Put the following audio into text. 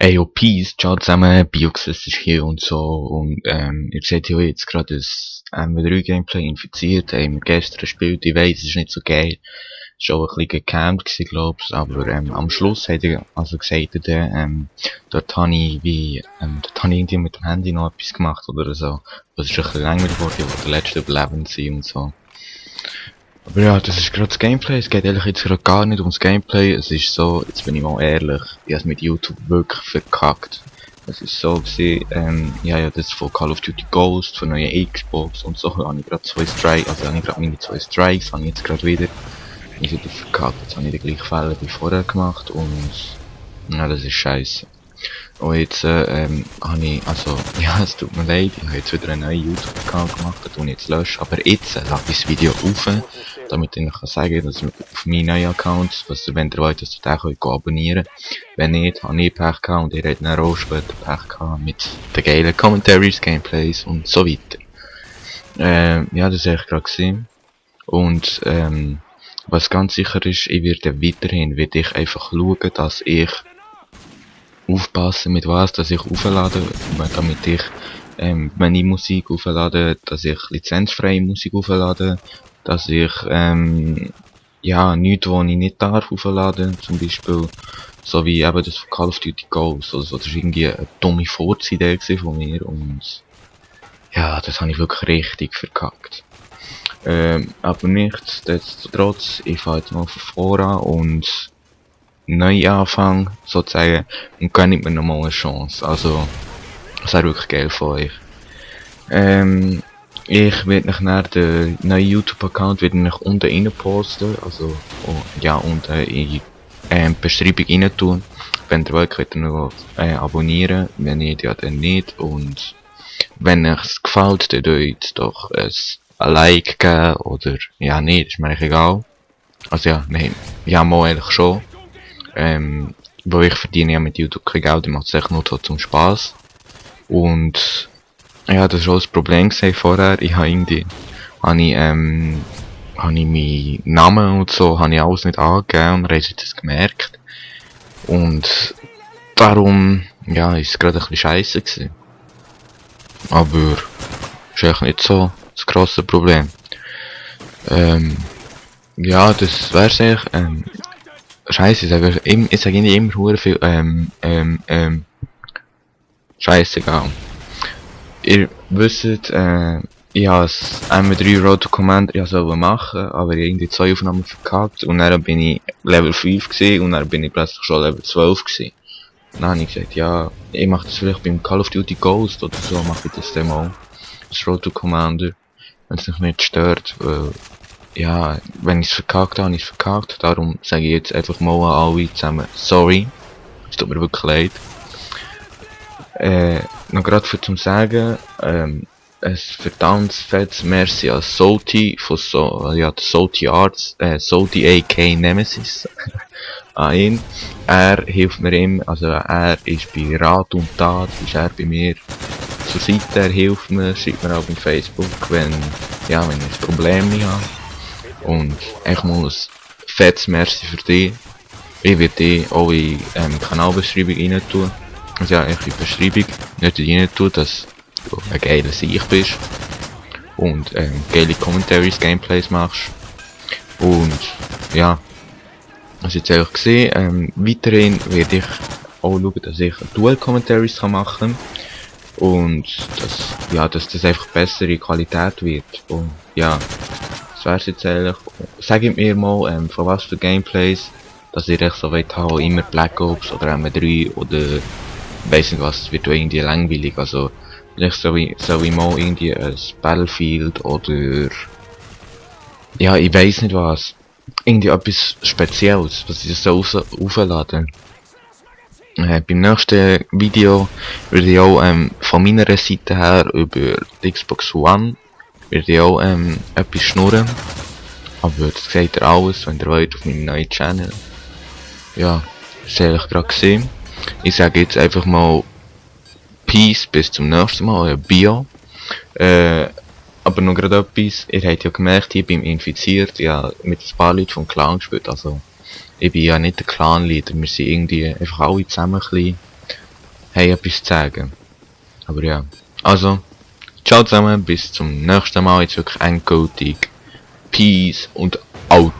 AOPs, ciao zusammen, Bioxis ist hier und so und ihr seht hier jetzt gerade das MW3 Gameplay infiziert, haben wir gestern gespielt, ich weiss, es ist nicht so geil, ist auch ein bisschen gecampt gewesen, glaub's, aber am Schluss hat er also gesagt, dort habe ich irgendwie mit dem Handy noch etwas gemacht oder so, das ist ein bisschen länger geworden, ich wollte der letzte Überlebende sein und so. Aber ja, das ist gerade das Gameplay, es geht eigentlich jetzt gerade gar nicht ums Gameplay, es ist so, jetzt bin ich mal ehrlich, ich habe es mit YouTube wirklich verkackt. Es ist so gewesen, ja, das von Call of Duty Ghost, von neuen Xbox und so, habe ich gerade meine zwei Strikes, habe ich jetzt gerade wieder verkackt, jetzt habe ich die gleichen Fälle wie vorher gemacht und, ja, das ist scheiße. Und jetzt, habe ich, also, ja, es tut mir leid, ich habe jetzt wieder einen neuen YouTube-Account gemacht, den tue ich jetzt löschen, aber jetzt lade ich das Video auf, damit ich kann sagen, dass ich auf meinen neuen Account, wenn ihr wollt, dass ihr den könnt abonnieren könnt. Wenn nicht, habe ich Pech gehabt und ihr habt dann auch später Pech gehabt mit den geilen Commentaries, Gameplays und so weiter. Ja, das war echt gerade gewesen. Und, was ganz sicher ist, ich werde weiterhin, einfach schauen, dass ich aufpassen mit was, dass ich auflade, damit ich, wenn ich Musik auflade, dass ich lizenzfreie Musik auflade, dass ich, ja, nichts, wo ich nicht darf aufladen, zum Beispiel, so wie eben das von Call of Duty Ghost, also das war irgendwie eine dumme Furzidee von mir und, ja, das habe ich wirklich richtig verkackt. Aber nichtsdestotrotz, ich fange jetzt mal von voran und Neuanfang, sozusagen, und gönnt mir nochmal eine Chance. Also, das wäre wirklich geil von euch. Ich werde nachher den neuen YouTube-Account unten rein posten, also, ja, unten in die Beschreibung rein tun. Wenn ihr wollt, könnt ihr noch abonnieren, wenn nicht, ja dann nicht. Und wenn euch es gefällt, dann tut doch ein Like geben, oder, ja, nicht, ist mir eigentlich egal. Also ja, nein, ja, mal eigentlich schon. Weil ich verdiene ja mit YouTube kein Geld, ich mache es echt nur so zum Spaß. Und ja, das war auch das Problem vorher. Habe ich meinen Namen und so, habe ich alles nicht angegeben und dann haben sie das gemerkt. Und darum, ja, ist es gerade ein bisschen scheisse gewesen. Aber ist echt nicht so das grosse Problem. Ja, das wär's eigentlich. Scheiße, ich sage nicht immer hure viel, scheißegal. Ihr wisst, ich habe das M3 Road to Commander ja sollen machen, aber irgendwie 2 Aufnahmen verkackt und dann bin ich Level 5 gewesen und dann bin ich plötzlich schon Level 12 gewesen. Dann habe ich gesagt, ja, ich mache das vielleicht beim Call of Duty Ghost oder so, mache ich das dann mal. Das Road to Commander, wenn es mich nicht stört, weil, ja, wenn ich es verkackt habe, ich es verkackt. Darum sage ich jetzt einfach mal an alle zusammen sorry. Es tut mir wirklich leid. Noch gerade für zum Sagen, ein verdammtes fettes Merci an Salty von Salty Arts, Salty AK Nemesis. An ihn. Er hilft mir immer, also er ist bei Rat und Tat, ist er bei mir zur Seite, er hilft mir, schreibt mir auch auf Facebook, wenn ich ein Problem habe. Und echt mal ein fettes Merci für dich. Ich werde dich auch in die Kanalbeschreibung rein tun. Also ja, in die Beschreibung nicht rein tun, dass du ein geiler Sieg bist. Und geile Commentaries, Gameplays machst. Und ja, was ich jetzt eigentlich gesehen, weiterhin werde ich auch schauen, dass ich Dual Commentaries machen kann. Und dass das einfach bessere Qualität wird. Und ja. Das wär's jetzt eigentlich. Sagt mir mal, von was für Gameplays, dass ihr echt so wollt haben, immer Black Ops oder M3 oder weiss nicht was, es wird irgendwie langweilig, also vielleicht soll ich mal irgendwie ein Battlefield oder ja, ich weiss nicht was. Irgendwie etwas Spezielles, was ich so aufladen. Beim nächsten Video würde ich auch von meiner Seite her über die Xbox One werde ich auch etwas schnurren. Aber das seht ihr alles, wenn ihr wollt, auf meinem neuen Channel. Ja, das ist eigentlich gerade gesehen. Ich sage jetzt einfach mal Peace, bis zum nächsten Mal, euer Bio. Aber noch gerade etwas, ihr habt ja gemerkt, ich bin infiziert, ja, mit ein paar Leuten vom Clan gespielt, also ich bin ja nicht der Clan-Leader, wir sind irgendwie einfach alle zusammen ein bisschen haben etwas zu sagen. Aber ja. Also, ciao zusammen, bis zum nächsten Mal, jetzt wirklich endgültig. Peace und out.